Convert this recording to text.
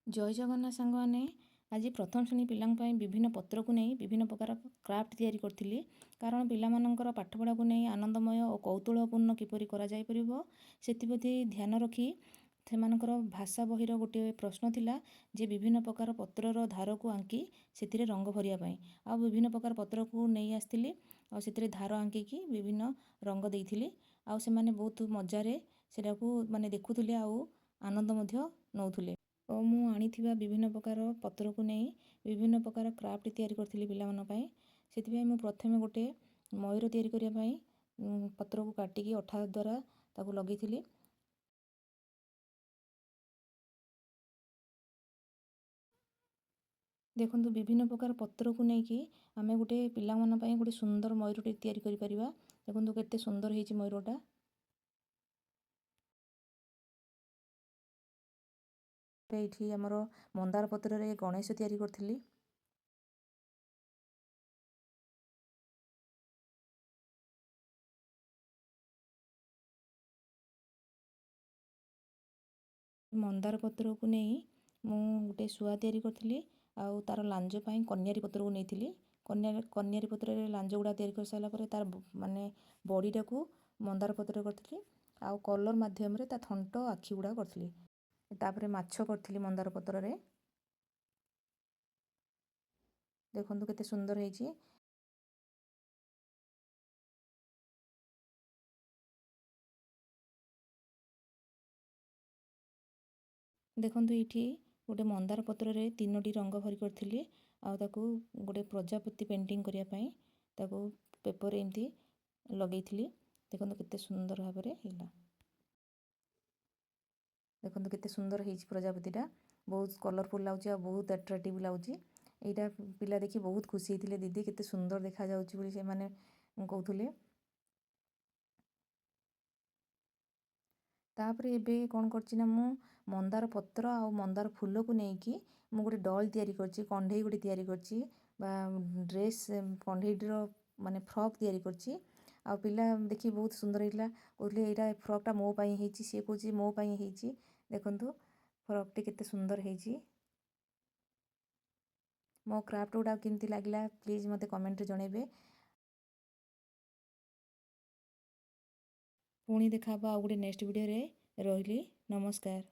ଜୟ ଜଗନ୍ନାଥ ସାଙ୍ଗମାନେ, ଆଜି ପ୍ରଥମ ଶ୍ରେଣୀ ପିଲାଙ୍କ ପାଇଁ ବିଭିନ୍ନ ପତ୍ରକୁ ନେଇ ବିଭିନ୍ନ ପ୍ରକାର କ୍ରାଫ୍ଟ ତିଆରି କରିଥିଲି। କାରଣ ପିଲାମାନଙ୍କର ପାଠପଢ଼ାକୁ ନେଇ ଆନନ୍ଦମୟ ଓ କୌତୁହଳପୂର୍ଣ୍ଣ କିପରି କରାଯାଇପାରିବ ସେଥିପ୍ରତି ଧ୍ୟାନ ରଖି ସେମାନଙ୍କର ଭାଷା ବହିର ଗୋଟିଏ ପ୍ରଶ୍ନ ଥିଲା ଯେ ବିଭିନ୍ନ ପ୍ରକାର ପତ୍ରର ଧାରକୁ ଆଙ୍କି ସେଥିରେ ରଙ୍ଗ ଭରିବା ପାଇଁ। ଆଉ ବିଭିନ୍ନ ପ୍ରକାର ପତ୍ରକୁ ନେଇ ଆସିଥିଲି ଆଉ ସେଥିରେ ଧାର ଆଙ୍କିକି ବିଭିନ୍ନ ରଙ୍ଗ ଦେଇଥିଲି। ଆଉ ସେମାନେ ବହୁତ ମଜାରେ ସେଟାକୁ ମାନେ ଦେଖୁଥିଲେ ଆଉ ଆନନ୍ଦ ମଧ୍ୟ ନେଉଥିଲେ। ଓ ମୁଁ ଆଣିଥିବା ବିଭିନ୍ନ ପ୍ରକାର ପତ୍ରକୁ ନେଇ ବିଭିନ୍ନ ପ୍ରକାର କ୍ରାଫ୍ଟ ତିଆରି କରିଥିଲି ପିଲାମାନଙ୍କ ପାଇଁ। ସେଥିପାଇଁ ମୁଁ ପ୍ରଥମେ ଗୋଟେ ମୟୂର ତିଆରି କରିବା ପାଇଁ ପତ୍ରକୁ କାଟିକି ଅଠା ଦ୍ୱାରା ତାକୁ ଲଗେଇଥିଲି। ଦେଖନ୍ତୁ, ବିଭିନ୍ନ ପ୍ରକାର ପତ୍ରକୁ ନେଇକି ଆମେ ଗୋଟେ ପିଲାମାନଙ୍କ ପାଇଁ ଗୋଟେ ସୁନ୍ଦର ମୟୂରଟି ତିଆରି କରିପାରିବା। ଦେଖନ୍ତୁ କେତେ ସୁନ୍ଦର ହେଇଛି ମୟୂରଟା। ଏଇଠି ଆମର ମନ୍ଦାର ପତ୍ରରେ ଗଣେଶ ତିଆରି କରିଥିଲି। ମନ୍ଦାର ପତ୍ରକୁ ନେଇ ମୁଁ ଗୋଟେ ଶୁଆ ତିଆରି କରିଥିଲି ଆଉ ତା'ର ଲାଞ୍ଜ ପାଇଁ କନିଆରି ପତ୍ରକୁ ନେଇଥିଲି। କନିଆରି ପତ୍ରରେ ଲାଞ୍ଜ ଗୁଡ଼ା ତିଆରି କରିସାରିଲା ପରେ ତା'ର ମାନେ ବଡ଼ିଟାକୁ ମନ୍ଦାର ପତ୍ରରେ କରିଥିଲି ଆଉ କଲର୍ ମାଧ୍ୟମରେ ତା ଥଣ୍ଟ, ଆଖି ଗୁଡ଼ା କରିଥିଲି। ତାପରେ ମାଛ କରିଥିଲି ମନ୍ଦାର ପତ୍ରରେ। ଦେଖନ୍ତୁ କେତେ ସୁନ୍ଦର ହେଇଛି। ଦେଖନ୍ତୁ, ଏଇଠି ଗୋଟେ ମନ୍ଦାର ପତ୍ରରେ ତିନୋଟି ରଙ୍ଗ ଭରି କରିଥିଲି ଆଉ ତାକୁ ଗୋଟେ ପ୍ରଜାପତି ପେଣ୍ଟିଂ କରିବା ପାଇଁ ତାକୁ ପେପରରେ ଏମିତି ଲଗେଇଥିଲି। ଦେଖନ୍ତୁ କେତେ ସୁନ୍ଦର ଭାବରେ ହେଲା। ଦେଖନ୍ତୁ କେତେ ସୁନ୍ଦର ହେଇଛି ପ୍ରଜାପତିଟା। ବହୁତ କଲରଫୁଲ୍ ଲାଗୁଛି ଆଉ ବହୁତ ଆଟ୍ରାକ୍ଟିଭ୍ ଲାଗୁଛି। ଏଇଟା ପିଲା ଦେଖି ବହୁତ ଖୁସି ହେଇଥିଲେ, ଦିଦି କେତେ ସୁନ୍ଦର ଦେଖାଯାଉଛି ବୋଲି ସେମାନେ କହୁଥିଲେ। ତାପରେ ଏବେ କ'ଣ କରିଛି ନା, ମୁଁ ମନ୍ଦାର ପତ୍ର ଆଉ ମନ୍ଦାର ଫୁଲକୁ ନେଇକି ମୁଁ ଗୋଟେ ଡଲ୍ ତିଆରି କରିଛି, କଣ୍ଢେଇ ଗୋଟେ ତିଆରି କରିଛି ବା ଡ୍ରେସ୍ କଣ୍ଢେଇଟିର ମାନେ ଫ୍ରକ୍ ତିଆରି କରିଛି। ଆଉ ପିଲା ଦେଖି ବହୁତ ସୁନ୍ଦର ହେଇଥିଲା, କହୁଥିଲେ ଏଇଟା ଫ୍ରକ୍ଟା ମୋ ପାଇଁ ହେଇଛି। ସିଏ କହୁଛି ମୋ ପାଇଁ ହେଇଛି। ଦେଖନ୍ତୁ ଫ୍ରକ୍ଟି କେତେ ସୁନ୍ଦର ହେଇଛି। ମୋ କ୍ରାଫ୍ଟ ଗୁଡ଼ାକ କେମିତି ଲାଗିଲା ପ୍ଲିଜ୍ ମୋତେ କମେଣ୍ଟରେ ଜଣାଇବେ। ପୁଣି ଦେଖା ହେବ ଆଉ ଗୋଟେ ନେକ୍ସଟ ଭିଡ଼ିଓରେ। ରହିଲି, ନମସ୍କାର।